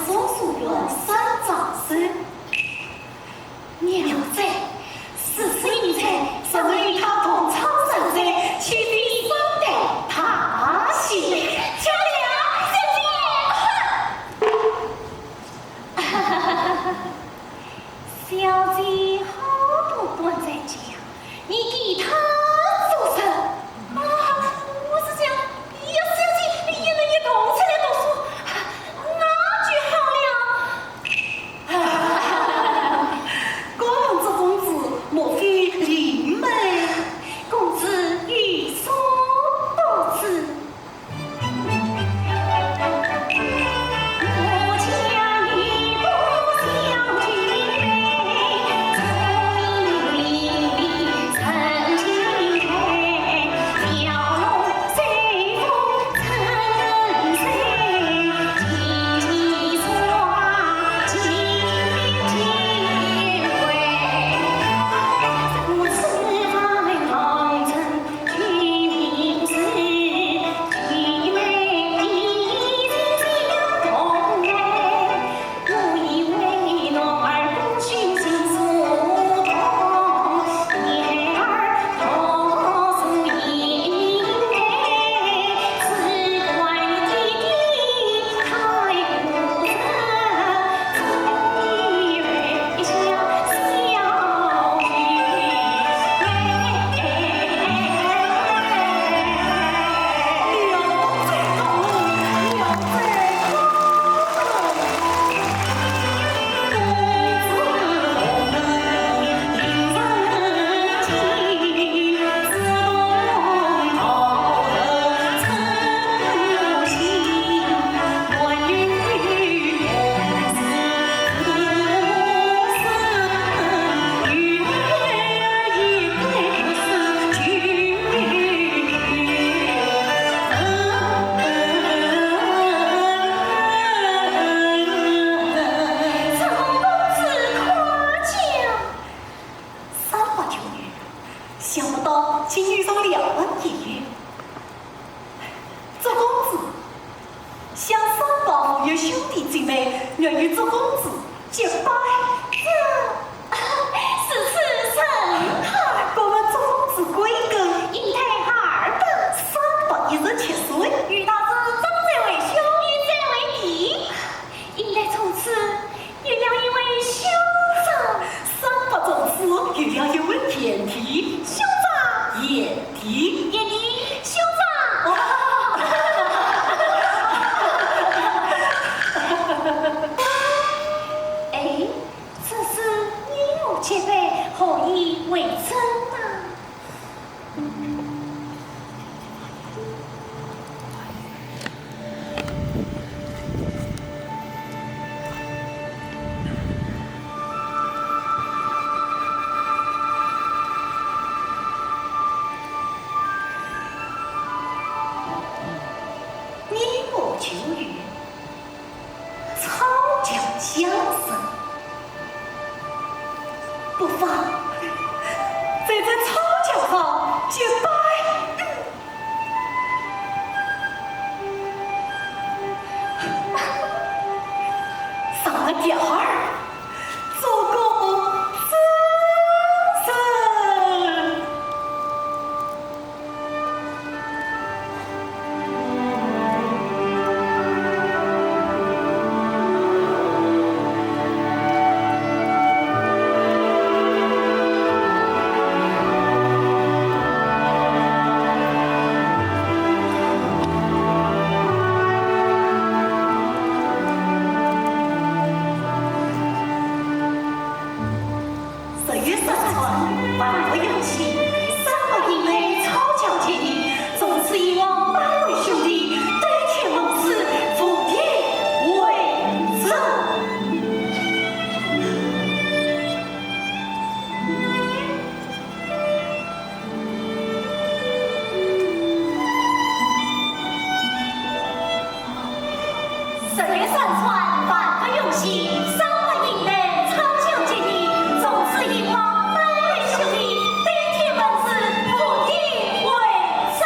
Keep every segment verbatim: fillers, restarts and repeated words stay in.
松树院三桩事。妙哉，世事英才，怎会与他同窗相识，却非三代大戏？漂亮，小姐！小姐好读本在家，你给他做甚？啊，我是想，要小姐也能一同出来读书，那就好了。敢问祝公子，莫非林妹？公子有所不知。承蒙公子夸奖。三伯听了，想不到竟遇上了恩之人。祝公子，想三伯有兄弟姐妹，愿与祝公子结拜。这，如此甚好。敢问祝公子贵庚？应在二等。三伯一十七岁。与大叔长者为兄，与子为弟。应在从此 有了一位兄长。三伯从此有了一位贤弟。兄长。贤弟。贤弟，兄长。哦。哎，这是你我结拜，何以为真呐？ 你我旧友，草桥相识，不妨在这草桥上结拜。 上了吊儿，做个子人。 十月山川，万物有情，三伯迎来草桥见面，从此以往拜为兄弟，对天盟誓，无地为仇。 十月山川，万物有情，三伯迎来草桥见面，从此以往拜为兄弟，对天盟誓，无地为仇。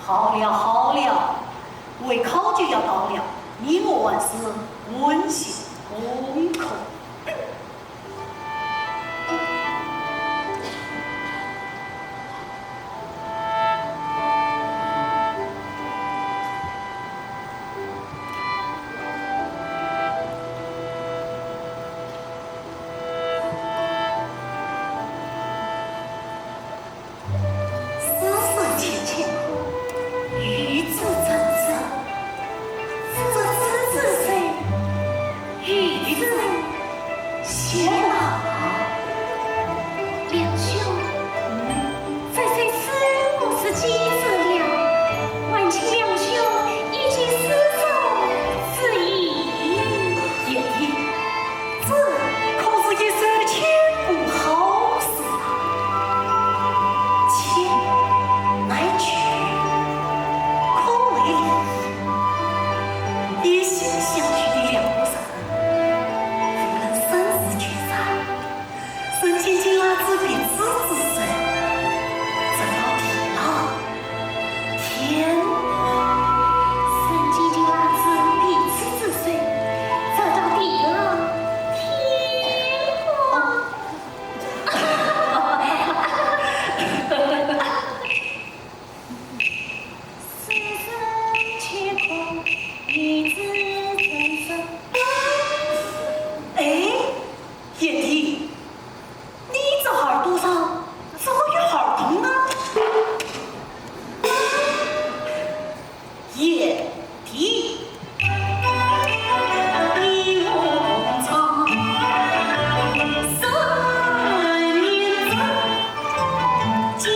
好了好了，会考就要到了，你我还是温习功课。 世事千千苦，与子成寿，这子之寿，与子偕老。梁兄，这寿是几子了？还请梁兄一解思索之意。贤弟， 这可是一首千古好诗啊！千，乃绝，可为礼仪。一心相许的两个人，无论生死聚散，人间经拉仔彼此之手，直到地老 天荒。人间经拉仔彼此之手，直到地老天荒。世事千苦，与子成寿。哎，贤弟， 你这耳朵上怎么有耳钉啊？贤弟，你我同窗三年整，今日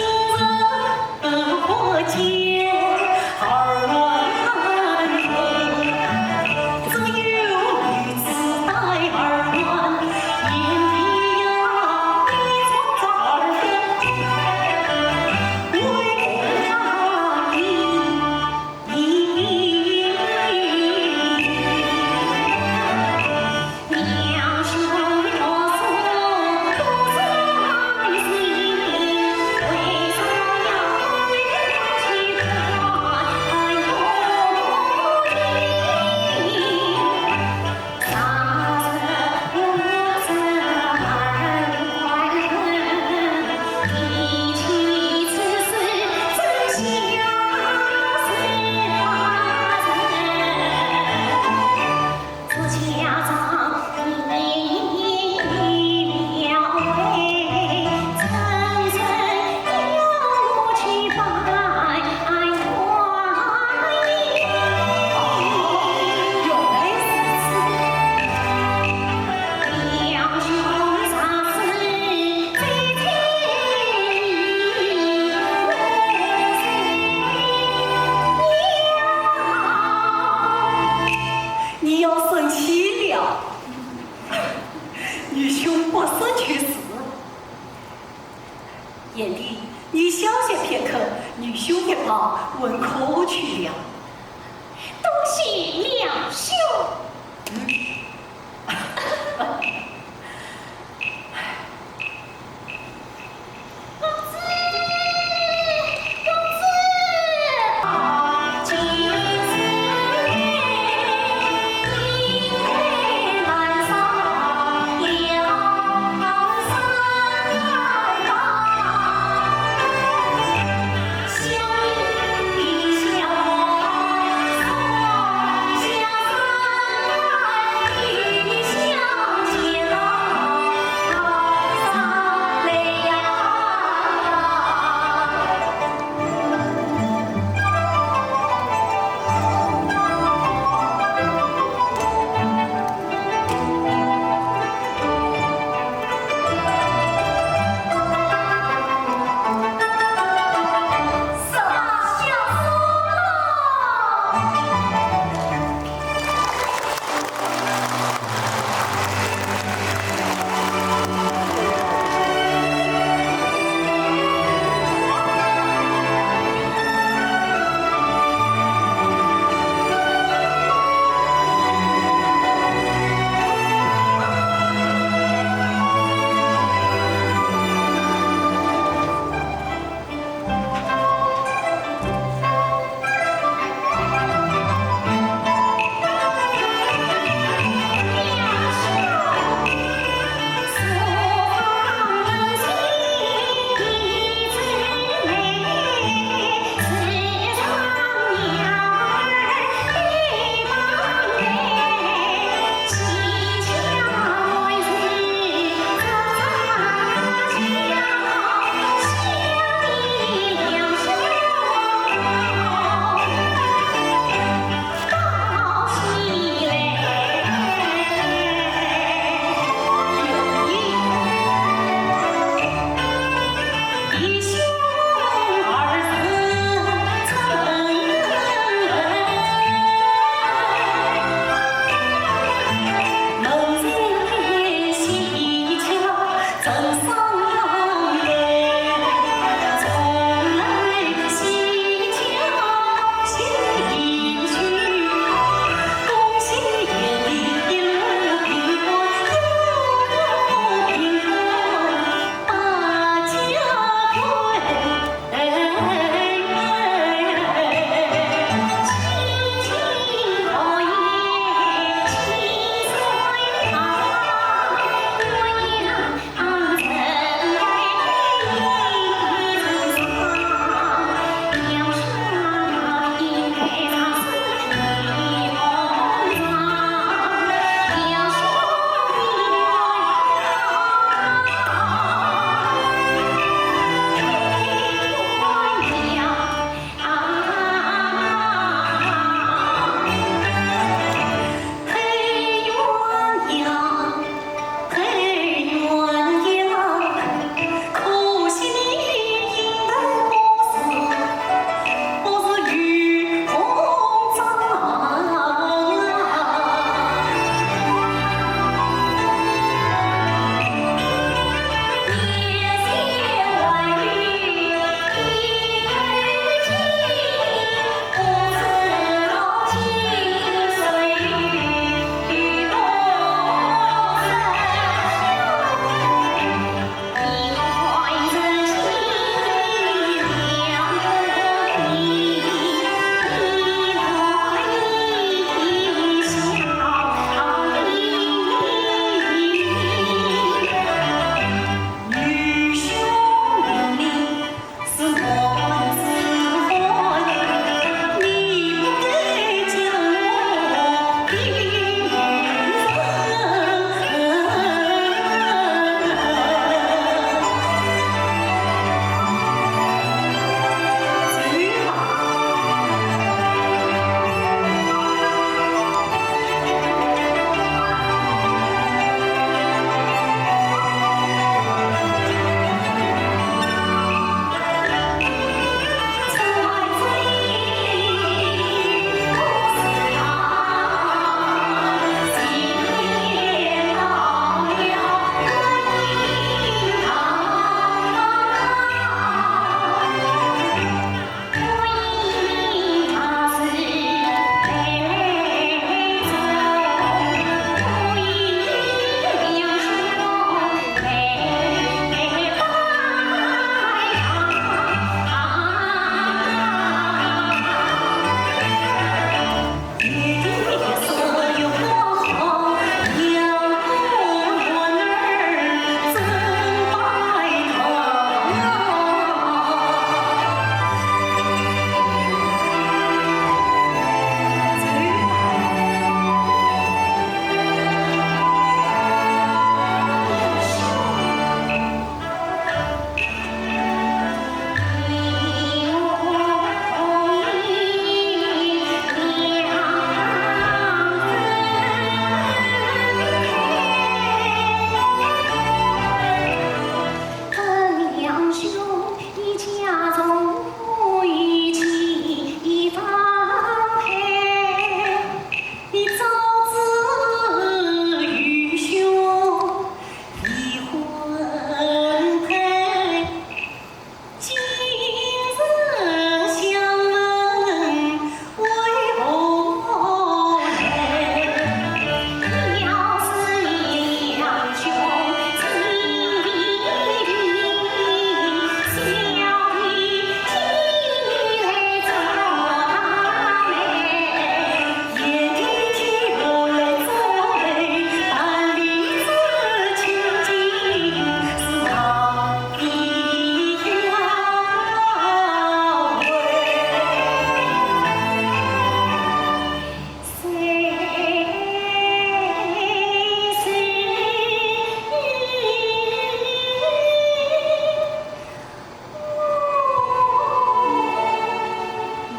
你要生气了。女兄不识趣事。贤弟，你小歇片刻，女兄一旁问可去了。多谢梁兄。嗯。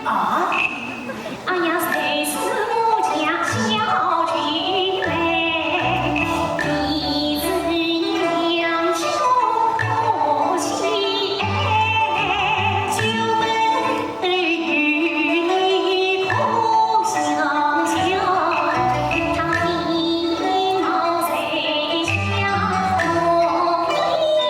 啊？哎呀，谁是我家小姐嘞？你是娘舅父亲，就问与你可相像？他的貌谁家我的嘞？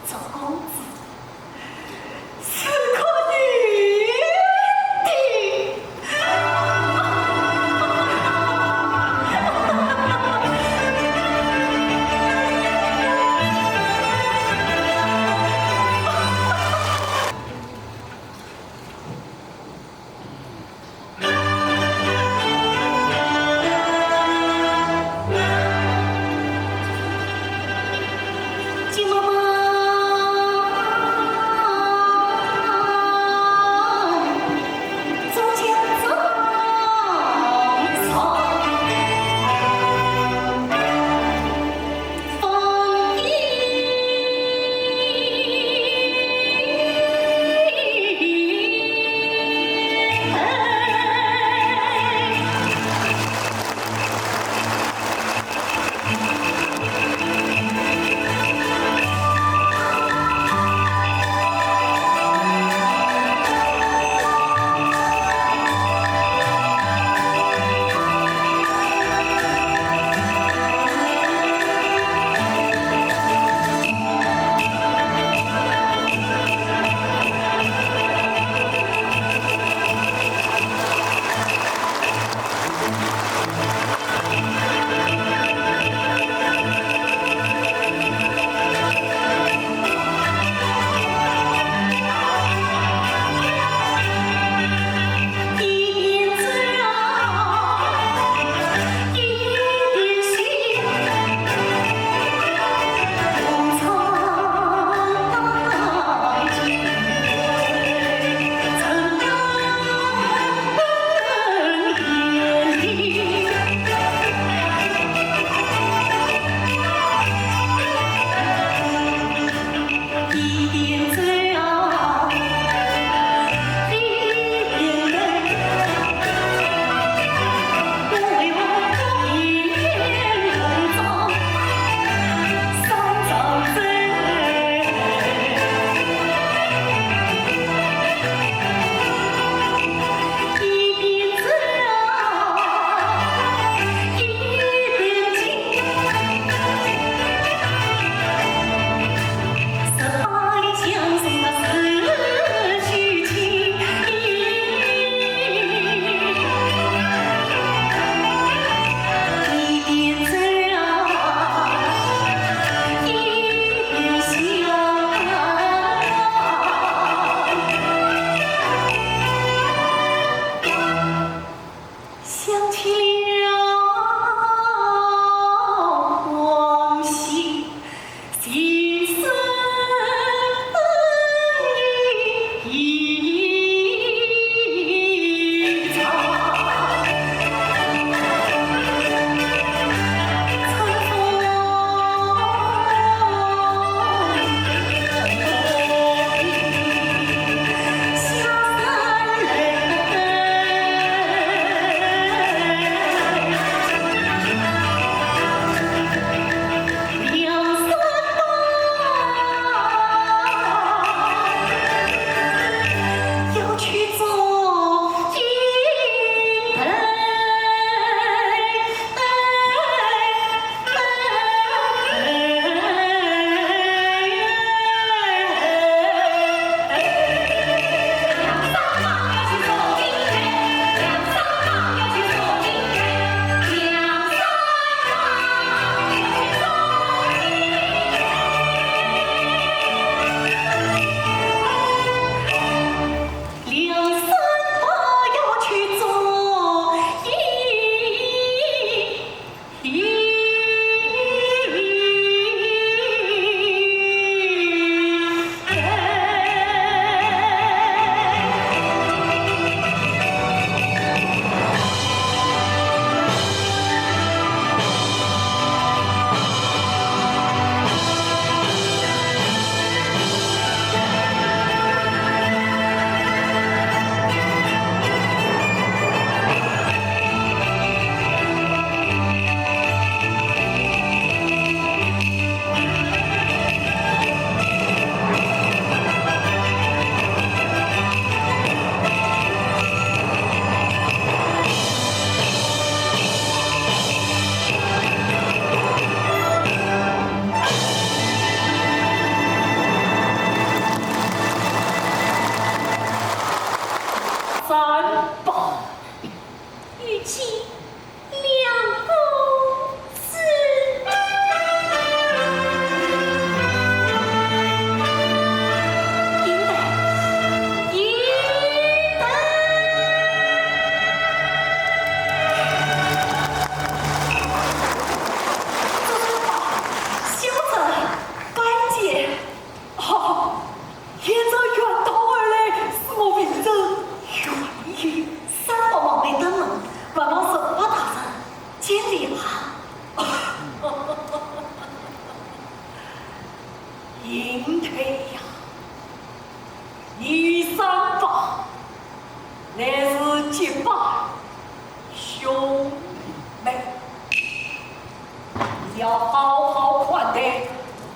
做公子是可以的。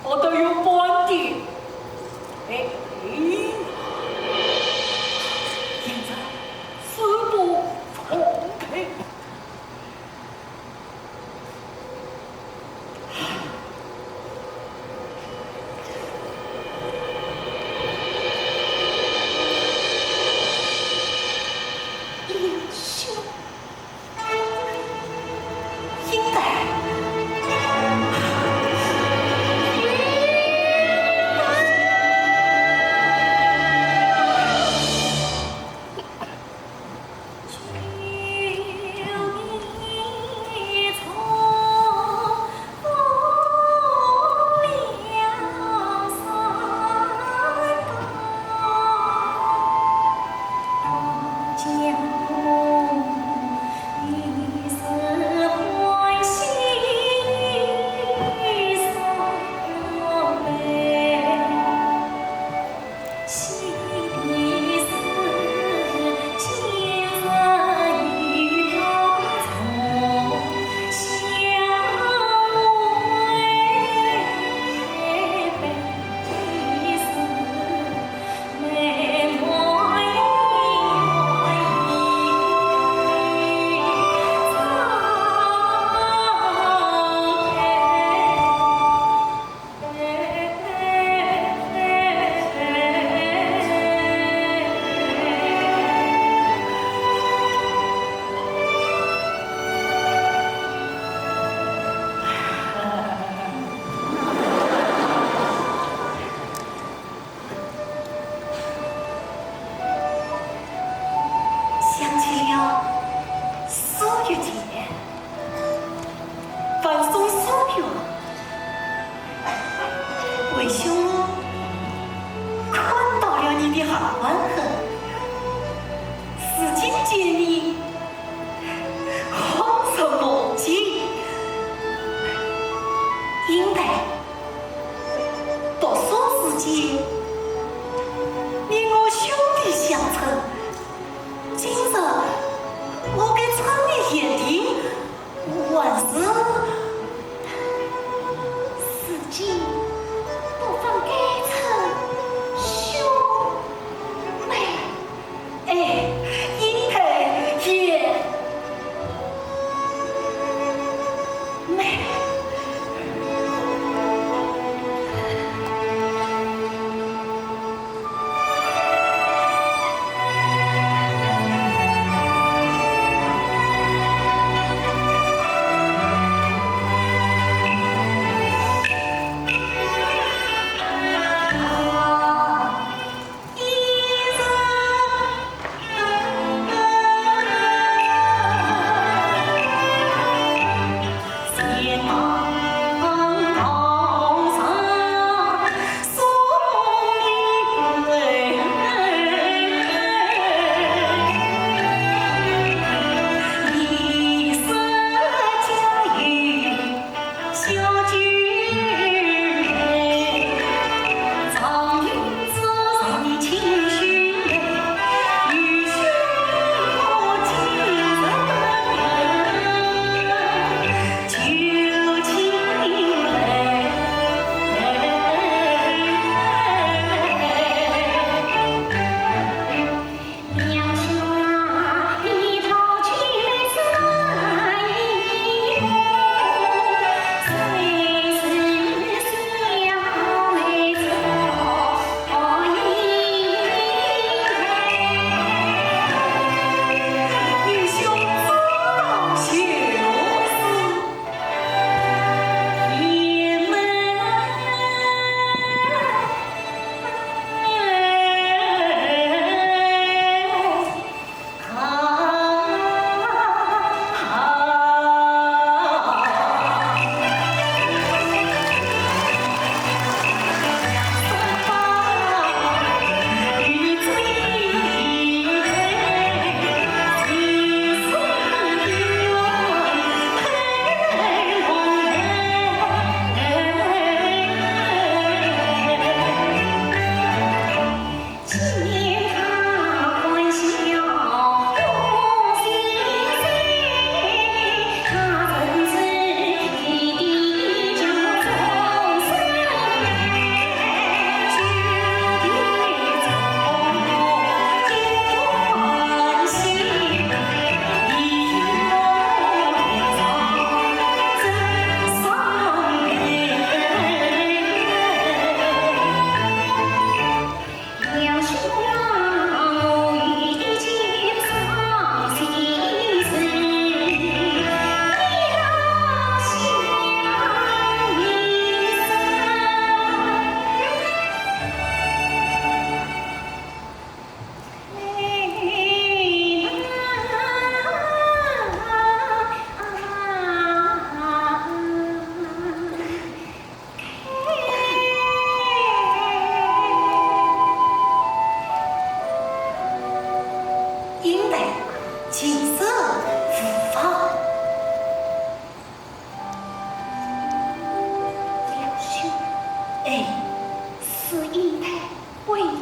我都有半点。哎，哎，现在是不充沛。 想起了苏玉姐，半生疏远，为兄看到了你的二万恨，如今见你，恍然梦境。应该 读书时节，你我兄弟相称，今日我该称你贤弟，还是……如今不妨改称兄妹。 哎，英台也美。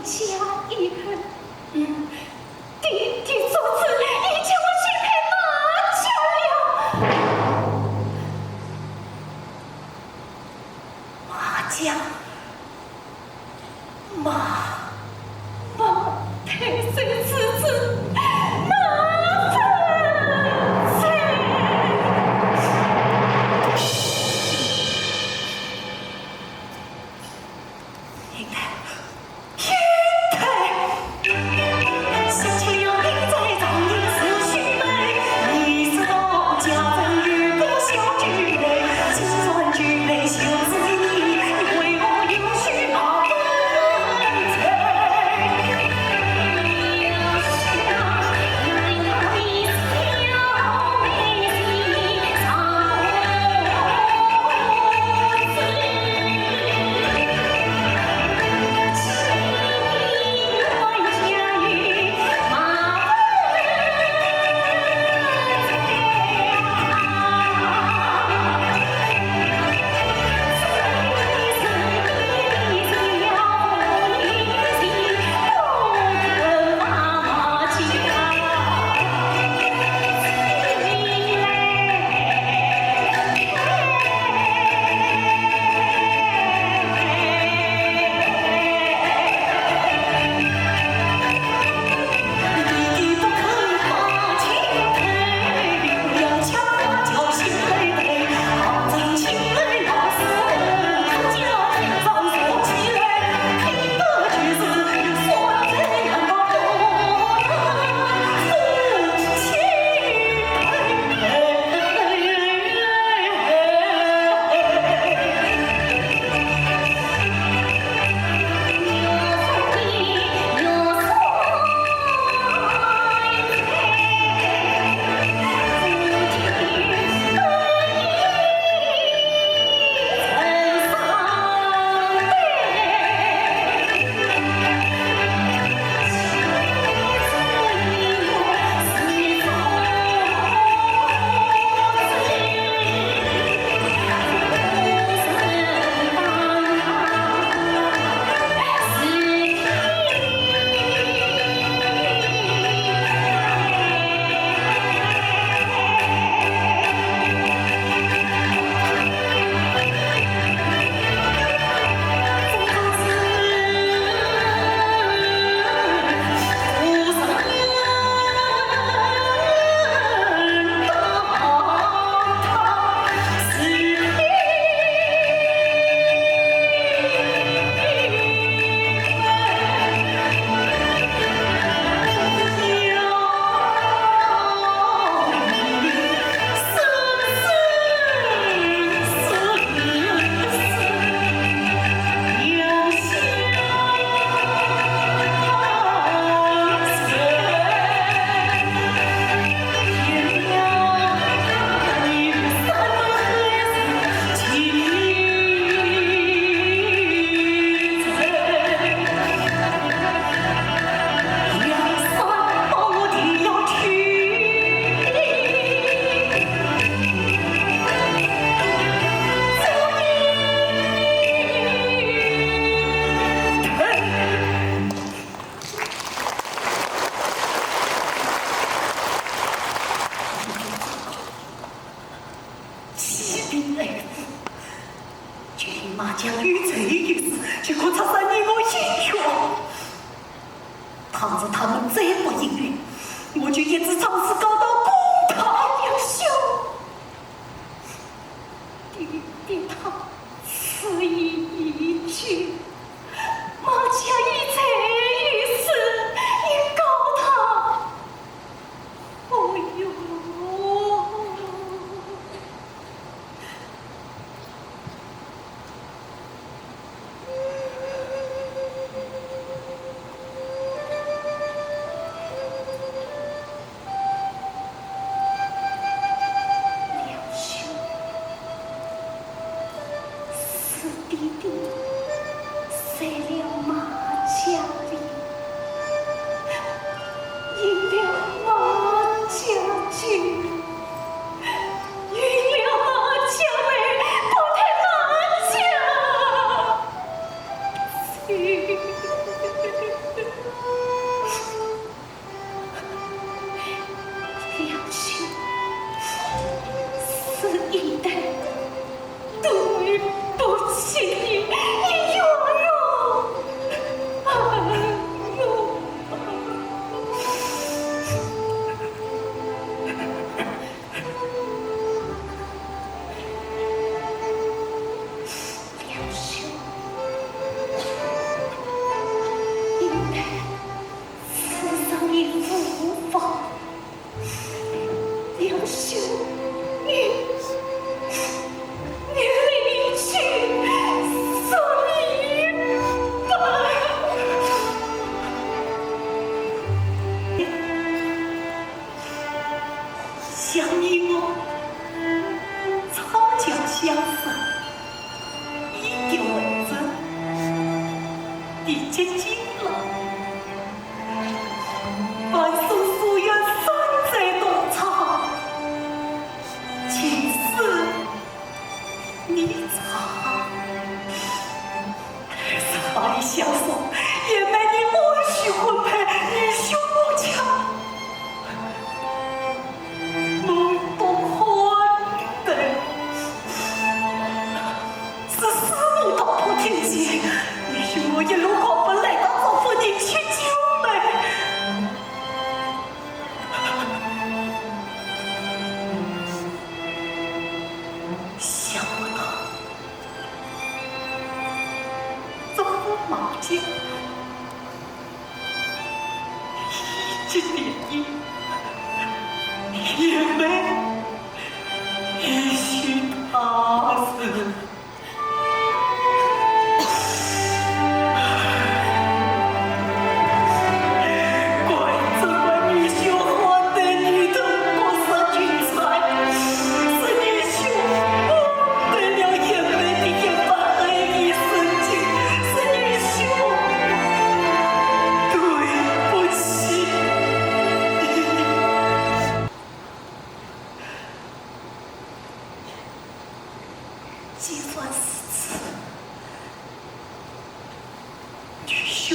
下一刻，爹爹做主，你叫我去拍麻将了。麻将，麻，麻，太岁之子，麻将。 启禀儿子，就因麻将有罪一事，就可出杀你我英雄。倘若他们再不应允，我就一纸状书告到公堂。梁兄，爹爹他此言已尽，麻将有罪一事，你告他。 哦哟。梁兄，是爹爹在了麻将里， 赢了麻将金，赢了麻将位，不谈麻将。的结晶了。万岁，所愿山水同唱，青丝你唱。十八里香火，也没你我许婚配，你许我嫁。我不婚的。 是死路道破天际，你许我一路狂奔来到这府里去救美。想不到，这个毛家，一直联姻，也没一许他人。 怪只怪你许婚的女童不识君才，是你许婚得了贤妹的一番爱意深情，是你许婚，对不起。 既然如此，你许